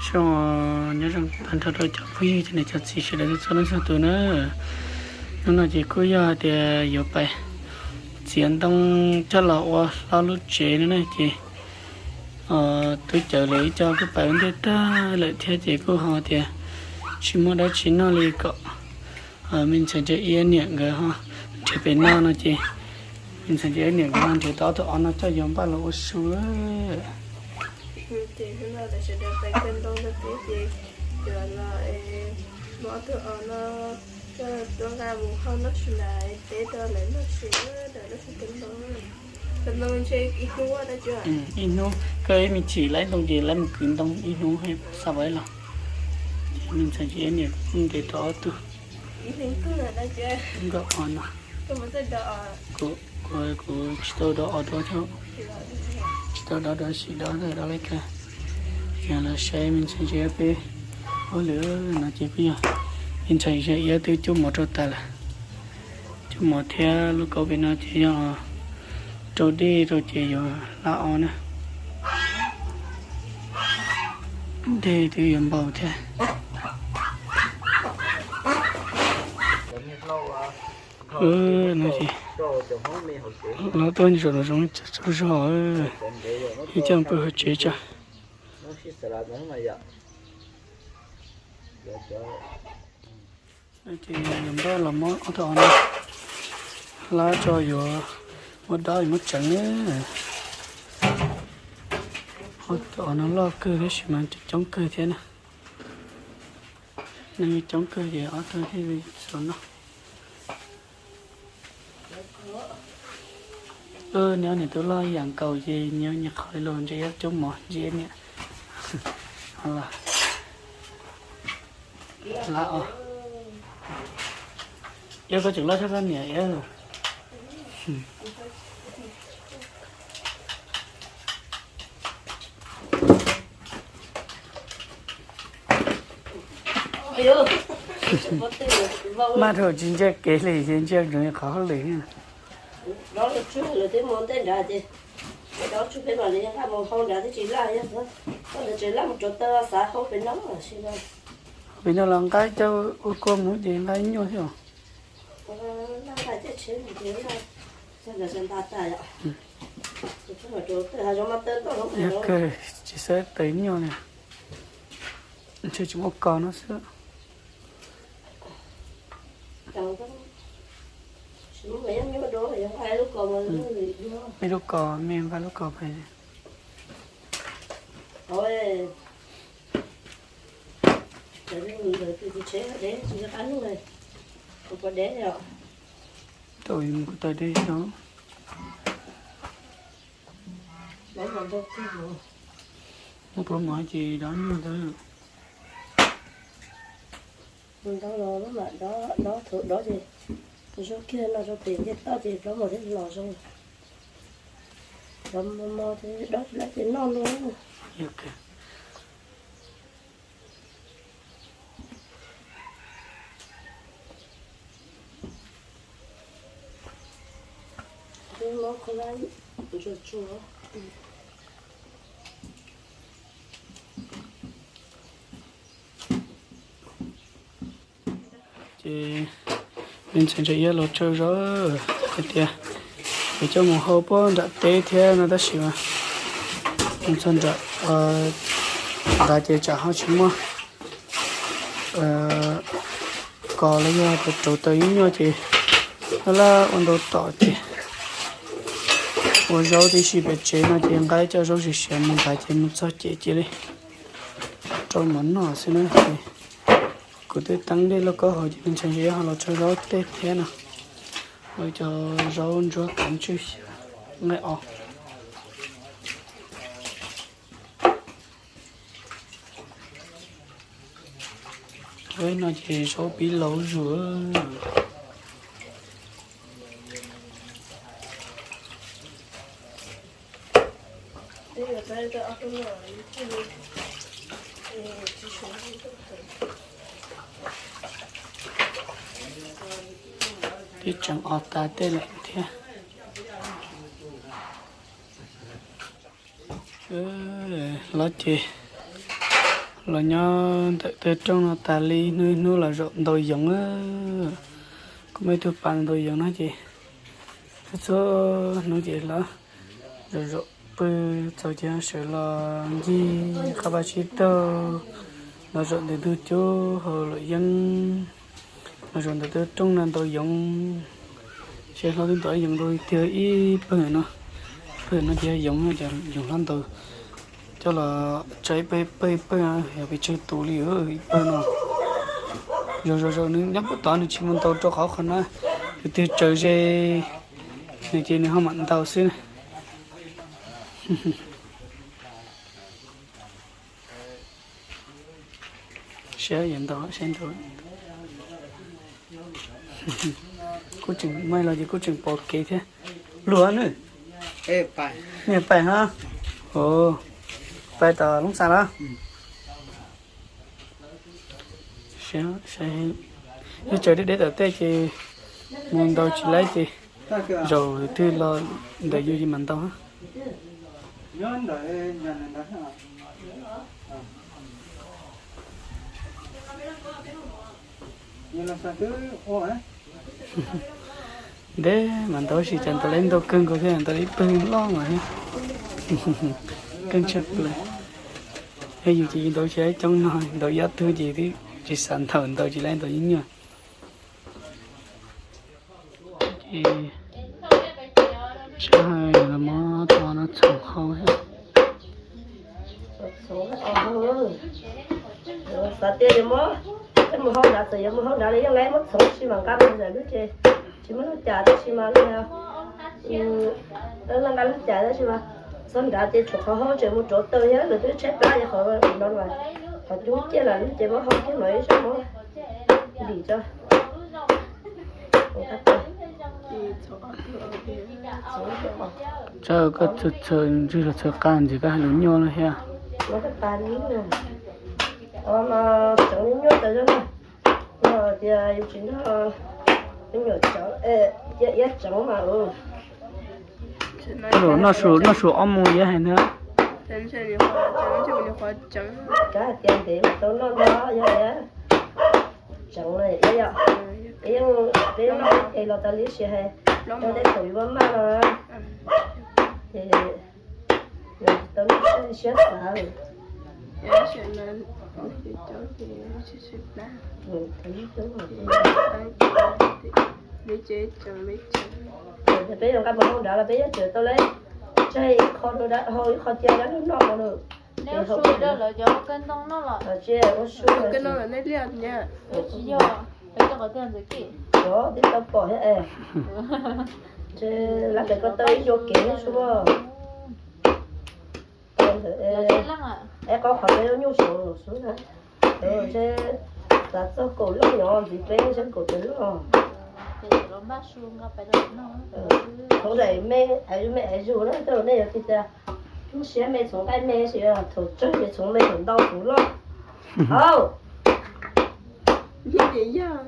Zoo, nyob zoo tag nrho rau cov phooj ywg cov niam cov txiv sawv daws txhua leej txhua tus na. Hnub no ces kuj yog hais tias yuav pais txiav ntoo coj los ua hlob lub tsev no na ces twb cawm lawm ib co kuj pais ua ntej tag lawm thiab ces kuj ho tias tsis muaj dab tsi noj li kom me ntxhais Ntsa Iab niam nkawd ho nrhiav pem no no ces me ntxhais Ntsa Iab niam nkawd ho nrhiav tau ob tug os no coj yuav npaj los ua su. Ib hnub koj ib me chim laib ntoo ces laib mus kwv ntoo ib hnub xav pais los. Ces me ntxhais Ntsa Iab niam kuj ntes tau ob tug nkauj os no. Kuv tsis tau dob os dua thiab, tsis tau dob dua sim dob dob laib kawg. Yog los saib me ntxhais Ntsa Iab peb ua lwm no ces kuj yog me ntxhais Ntsa Iab twb cuab mov rau tas lawm. Cuab mov thiab lub kaub pem no ces yog rau dej rau ces yuav hlab os na. Dej twb yuav npau thiab. No ces los tuaj zaum no zoo tsaug zog, ib coj pw hauv tsev tso. Ces yuav npaj los muab ob tug os no hlab tso yuav muab dob muab tseev na. Ob tug os no loj kawg tab sis mas coob kawg thiab na. Neeg coob kawg ces ob tug thiaj li txaus noj. Neb ob niam tub loj ib yam nkaus ces nyias nyias qhov li los Ntsa Iab cuab mov Ntsa Iab niam los hlab os. Iab koj tseem loj tshaj koj niam Iab. Maj dhau tsis ntsia kev li ces ntsia ntsoov qhov hauj lwm. Dob tsuag lawm twb mus ntej nrad ces, dob tsuag peb mam li nqa mus hau nrad twb tsis laj, yog koj ntawd tseem laj mus rauv taws xav hau pem no. Pem no los nqa coj ua kua mus ces nqa nyuaj thiab os. Yog kawg tsis xav taws nyuaj li, ntshe tsis muaj kos no xwb. Me lub kos, me nqa lub kos pais. Tau mus kuv taw deb os. Muab plaub mov ces dob nyuaj ntawd. Mus ntau los mam dob, dob thaum dob ces zoo kiag no rau pem nce toj ces plaub mov thiaj los zoo. Dob mos mos ces dob tsis laib ces noj luaj. Mob koj lab ntsuag tsuag. Ces me ntxhais Ntsa Iab los tsaug zog hais tias yuav coj mus hau puag nram teb thiab no tab sis mas mus txog nram nrad ces tsam ho tsis muaj kos los yog rauv taws nyuaj nyuaj ces laj laj ua ntau tom ces ua zaub tib si pem tsev no ces nqa cov zaub siav siav mus nrad ces mus txog ces cia li rau mov noj xwb na ces kuv twb teeb dej lauj kaub haus ces me ntxhais Ntsa Iab ho los tsaug zaub tej thiab no. Ua cov zaub ntsuab kav ntswj nqaij os. No ces zaub pib laus zuj. Twb tseem os tas tej lawm thiab. Los ces Los nyob ntawm tej rooj no tas li hnub ib hnub los zaum ntaus yoov. Kuv muaj ib tug pas ntaus yoov no ces txhua txhua hnub ces los zaum zaum pw, txaus ces sawv los ncig qab vaj tsib taug, los zaum ntawm ntug cub hauv luam yeeb, los zaum ntawm tej rooj no ntaus yoov. Seb hlob twb ntaus yoov ntaus tiag ib pawg no, pawg no ces yoov, yoov hlob ntaus coj los tso ib pawg ib pawg ib pawg, yog pes tsawg tus li ib pawg no. Zaum zaum zaum nws nyob puag tod nws tsis mus ntaus rau qhov qhov na, tus twg tsaws ze nws ces nws ho mam ntaus xwb na. Saib yuav ntaus saib ntaus. Kuj tseem, muaj ib los ces kuj tseem pom kev thiab. Luag nws, niag pais hab, pais tom loob xas los. Yog tsaws deb deb tom tej ces mus ntaus tsis laib ces zaum twg los ntawm yus ces mam ntaus. Ntev mas ntaus tsis cas, ntaus lawv ntau kawg nkaus thiab, ntaus ib pawg loj mas thiab. Keej tshaj plaws. Yog yus ces yus ntaus tsis laib coob no, ntaus ib ob tug ces twb tsis xav ntaus, ntaus tsis laib ntaus nyuaj nyuaj. Ces sab hawm los muab tau no txhoov hau thiab. Xav tias yuav muab, mus hau nrad, txawm yuav mus hau nrad los yeej laib, muab txhoov tsis mas nqa mus nram lub ces tsis muaj lub cas, tab sis mas lub nqa lub cas tab sis mas txhoov nrad ces tshuav qhov hau tseem mus rauv taws thiab, lawv twb tshaib plab ces qhov no mas qhov cub ciaj lawm ces muab hau kiag mas ib sab muab ntim tso. Txawm koj txhawm ntswg los txhawm qab ntxiv koj hais lus nyuaj lawm thiab. Tseem nyuaj tas zog na. Tias yus tsis nrog me nyuam cov, cia iab tseev mas. Noj su ob mus iab hais ntag. Kav hais tias ntev mas tau noj ntag, yog iab tseev no iab yom. Peb yeej, peb yeej noj ib ce los tas li, tab sis hais tau tej thaum yus maj maj no ces tsis tau noj siab xav. Peb yuav nqa mus hau nrad los peb yeej tseem tau lawv tseg ib qho rau dab, hau ib qho cia dab laug noj no lawm. Neb ua su rau lawv cov kawg ntoo noj los? Tsis, ua su kawg ntoo los nej liaj. Tsis yog, peb cov qhov tiag ntxim kib. Tib tau pom thiab es. Ntshe lawv pem ko taw ib yuam kev suab. Ntawd es qhov qhov peb nyuj saud xwb na. Ntshe xav txog kaum loj nyob ntxiv peb ntshe kaum tawm loj. Txhoov daim me, me aiv zus na, tej zaum nej yuav tias tub siab me txhoov nqaij me, thaum tsawg ces txhoov me, thaum ntau txhoov loj. Au, ces yog peb yuam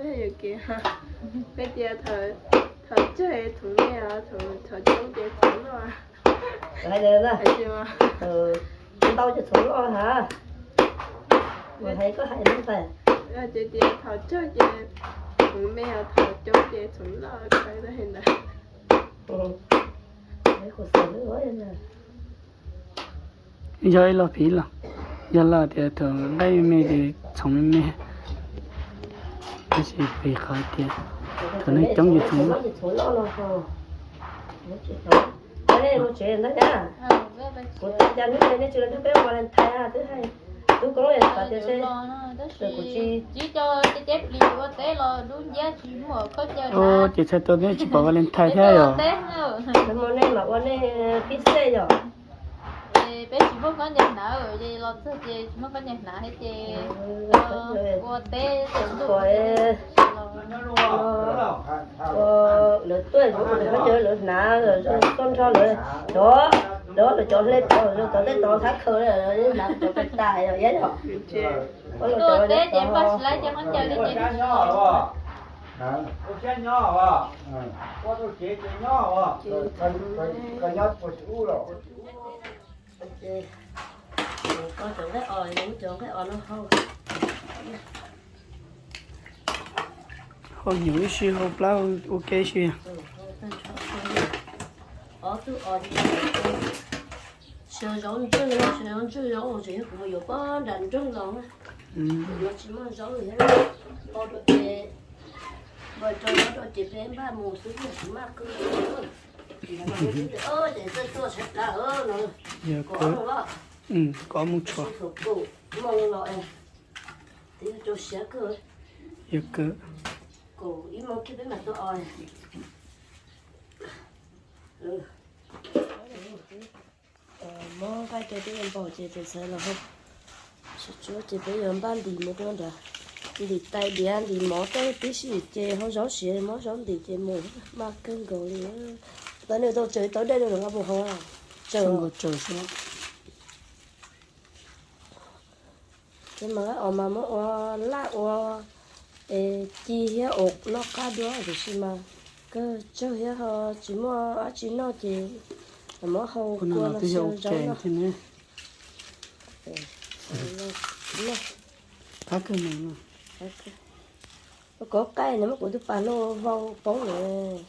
kev, peb tias thaum tsawg txhoov me, thaum coob ces txhoov loj. Hais tias ntau ces txhoov loj ha. Hais koj hais li ntawd. Ces tias thaum tsawg ces txhoov me, thaum coob ces txhoov loj, ntawd. Yog ib los piv los, yog los tias thaum nqaij me ces txhoov me me, tab sis piv qhov tias thaum neeg coob ces txhoov loj. Kuv tias cas hnub no nej tsis los nrog peb ua Valentine twb hais tub koob li xav tias seb kuv tsis, ces txhais tau nej tsis pom Valentine thiab yom. Nej mam ua nej pib xej yom. Peb tsis muaj khaub ncaws hnav, los txog ces tsis muaj khaub ncaws hnav thiab ces ua teb, lawv tuaj, khaub ncaws lawv hnav, tuaj nrog lawv, cov, cov lawv cov hle tod, tod tej tod thab khaws, hnav cov pes tas yom, iab yom. Tuaj teb ces npaj tsis laib cov khaub ncaws li ces Koj cov nqaij os, yus cov nqaij os no hau. Hau nyuv ib si, hau plab ua ke ib si. Ob tug os, siav zaub ntswg no, siav zaub ntswg, zaub tseem yog kuv mus yuav pob nram nroog los na. Kuv yuav tsis muaj zaub li thiab. Ua rau ces, ua rau zaub rau ces peb npaj mus xwb, kuv maj kawg. Ces txawj tuaj sab plab no. Yog kawg. Koj mus tshua. Mus los es twb rau siab kawg. Yog kawg. Kaum ib moos kiag peb mam tuaj os. Muab nqaij rau twb npaum ces tus ntxhais los hau. Tsis tsuav ces peb yuav npaj ntim mus rau nrad. Ntim tais diav ntim mov rau tib si ces hau zaub siav, muab zaub ntim ces mus maj kawg nkaus li. Tau nws tau tsaws tau dej rau nqa mus hau. Tsaws nkaus tsaws xwb. Ces mas os mas muab ua laj ua es ci thiab ua noj qab dua tiam sis mas kawg tsawg thiab ho tsis muaj dab tsi noj ces muab hau kua no xyaw zaub no. Ua kov qaij no muab kuv tus pas no vau poob lawm.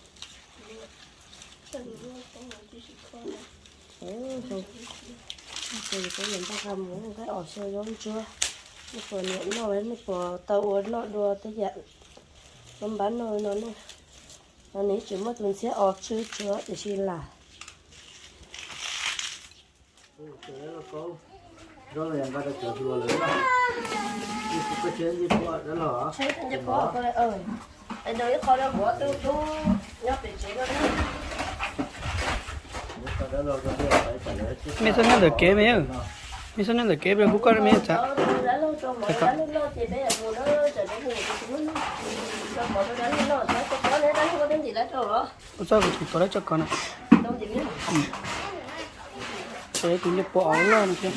Nqaij os xyaw zaub ntsuab, nej puas nyiam noj, nej puas tau ua noj dua tej yam npab noj no ne? No nws tseem muaj tus ntxhiab os tsw tsuav tiam sis lam Mej txhob nyob ntawm kev me, mej txhob nyob ntawm kev, kuv koj me tsa. Ua txoj kuv tsis tuav lawv tso ko na. Tus ncej puas os loj no thiab.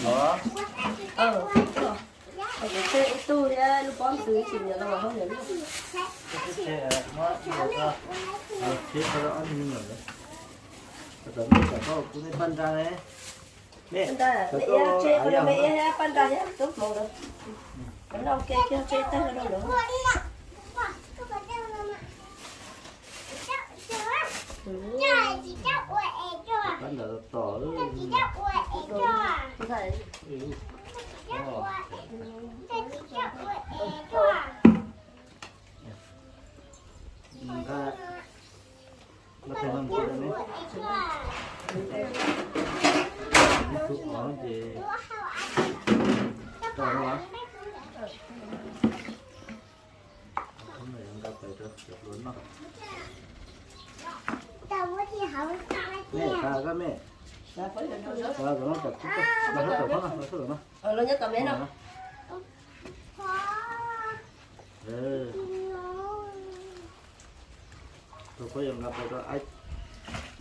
Tus phob yuav nqa pais rau Aib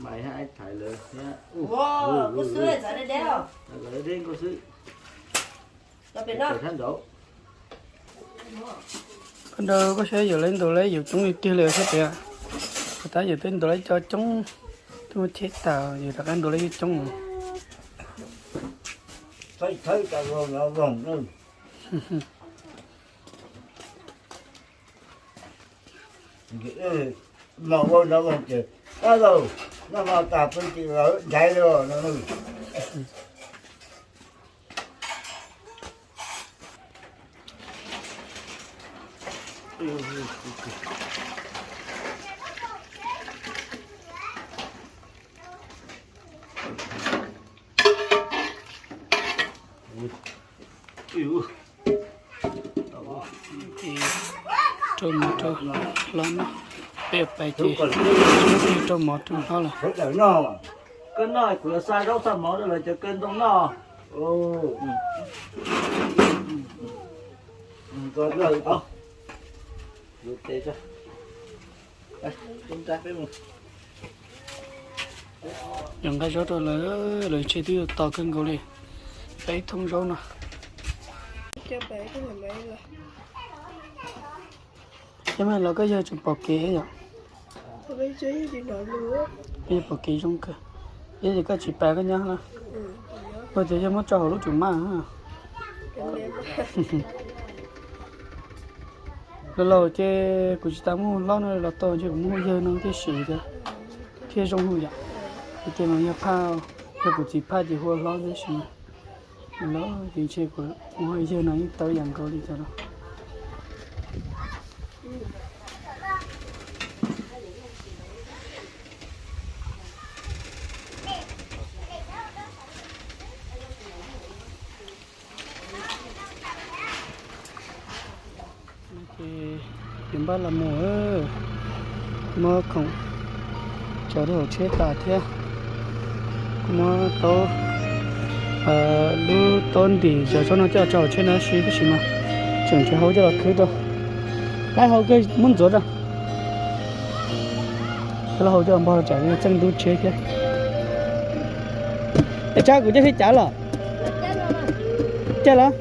Maiv thiab Aib Thaiv lawv thiab. Nkauj xwb, txawv deb deb os. Nkauj xwb. Peb nraud koj saib yawm lawv ntaus lawv yawm coob li tiag li thiab tias, puas tab yawm twb ntaus lawv cov coob, twb muaj cheb tas yawm rov qab ntaus lawv coob. Mos ua no ces, ab, noj mov tas pw tim lawv nraiv li no. Rau mov rau hlob noj, peb pais ces rau mov rau hlob lawm. Koj noj kuv yuav xa zaub xa mov rau lawv cov kawg ntoo noj. Yog nqa zaub rau lawv, lawv tsev twb yuav tos kawg nkaus li. Peb thoob zaub no. Ces mas los koj yog tseem pom kev yom? Peb yog pom kev zoo kawg. Yog ces koj tsis pais koj nyob na. Ua tias yog muab tso hauv lub tsum maj. Los laus ces kuv tsis tas muaj hlob no los tau, ntshe kuv muaj yawg no thiaj siv thiab zoo hwj yom. Ces mas yog phaj, yog kuv txiv phaj ces hu ua hlob tab sis mas los ces ntshe kuv muaj yawg no yeej tau ib yam nkaus li cas los. Ces npaj los mus, muab khoom tso rau hauv tsheb tas thiab. Kuv muab taub, lub taub ntim zov tsob no coj tso hauv tsheb no tab sis mas tseem tsis hau coj los khwb rau. Laib hau kawg muab ntxuav rau. Coj los hau coj los npog rau tsam txeej ntub tsheb thiab. Es tsab kuv coj thiab cav los? Caij los?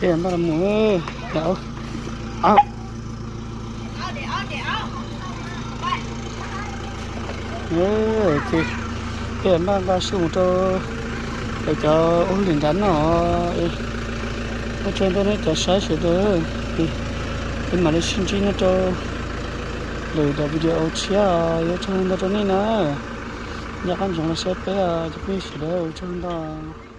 Thiaj npaj mus, thiaj npaj nqa su mus rau cov ua hauj lwm nrad no. Ua tsaug ntau nej cov saib sawv daws, peb mam li sib ntsib nyob rau lwm daim video tshiab, ua tsaug ntau rau nej na. Nyob qab ntsoov los saib peb cov phooj ywg sawv daws, ua tsaug ntau.